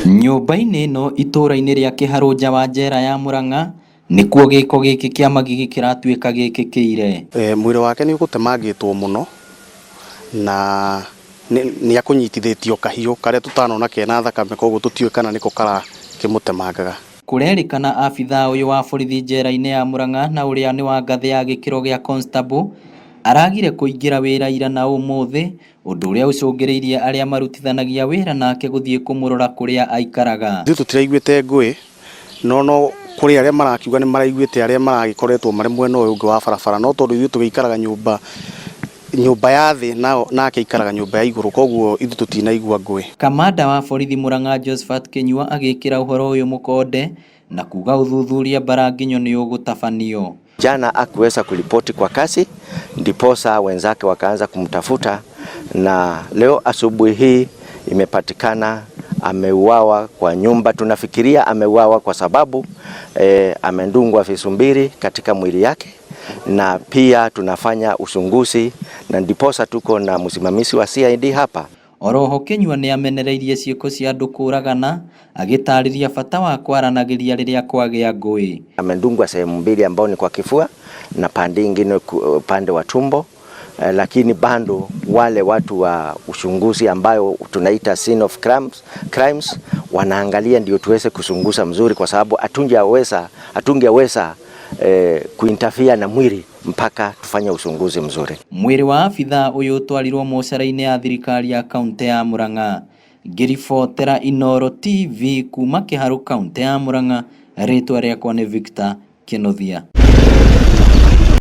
Nyũmba-inĩ ĩno itũũra-inĩ rĩa Kĩharũ nja wa njera ya Murang'a nĩkuo gĩko gĩkĩ kĩa magigi kĩratuĩka gĩkĩkĩire. Mwĩrĩ wake nĩ ũgũtemangĩtwo mũno na nĩ akũnyitithĩtio kahiũ karĩa tũtanona kena thakame, koguo tũtiũĩ kana nĩko karakĩmũtemangaga. Kũrerĩkana abithaa ũyũ wa borithi njera-inĩ ya Murang'a na ũrĩa nĩ wa ngathĩ ya gĩkĩro gĩa constable aragire kũingĩra wĩra ira na ũmũthĩ, ũndũ ũrĩa ũcũngĩrĩirie arĩa marutithanagia wĩra nake gũthiĩ kũmũrora kũrĩa aikaraga. Ithuĩ tũtiraiguĩte ngũĩ, no kũrĩ arĩa marakiuga nĩ maraiguĩte arĩa maragĩkoretwo marĩ mwena ũyũ ũngĩ wa barabara, no tondũ ithuĩ tũgĩikaraga nyũmba ya thĩ nake aikaraga nyũmba ya igũrũ, koguo ithuĩ tũtinaigua ngũĩ. Kamanda wa borithi Murang'a Josephat Kinyua agĩkĩra ũhoro ũyũ mũkonde na kuga ũthuthuria mbaranginyo nĩ ũgũtabanio. Jana hakuweza kuripoti kwa kazi, ndiposa wenzake wakaanza kumtafuta, na leo asubuhi hii imepatikana ameuawa kwa nyumba. Tunafikiria ameuawa kwa sababu amedungwa visu mbili katika mwili yake, na pia tunafanya uchunguzi na ndiposa tuko na msimamizi wa CID hapa. Oroho Kinyua nĩ amenereirie ciĩko cia andũ kũragana agĩtarĩria bata wa kwaranagĩria rĩrĩa kwagĩa ngũĩ. Amedungwa sehemu mbili ambao ni kwa kifua na pande ingine upande wa tumbo, lakini bado wale watu wa uchunguzi ambayo tunaita scene of crimes wanaangalia ndio tuweze kuchunguza mzuri, kwa sababu hatungeweza kuinterfere na mwili mpaka tufanye uchunguzi mzuri. Mwĩrĩ wa abithaa ũyũ ũtwarirwo mocarĩ-inĩ ya thirikari ya kaunti ya Murang'a. Ngĩribotera Inooro TV kuma Kĩharũ kaunti ya Murang'a, rĩtwa rĩakwa nĩ Victor Kinuthia.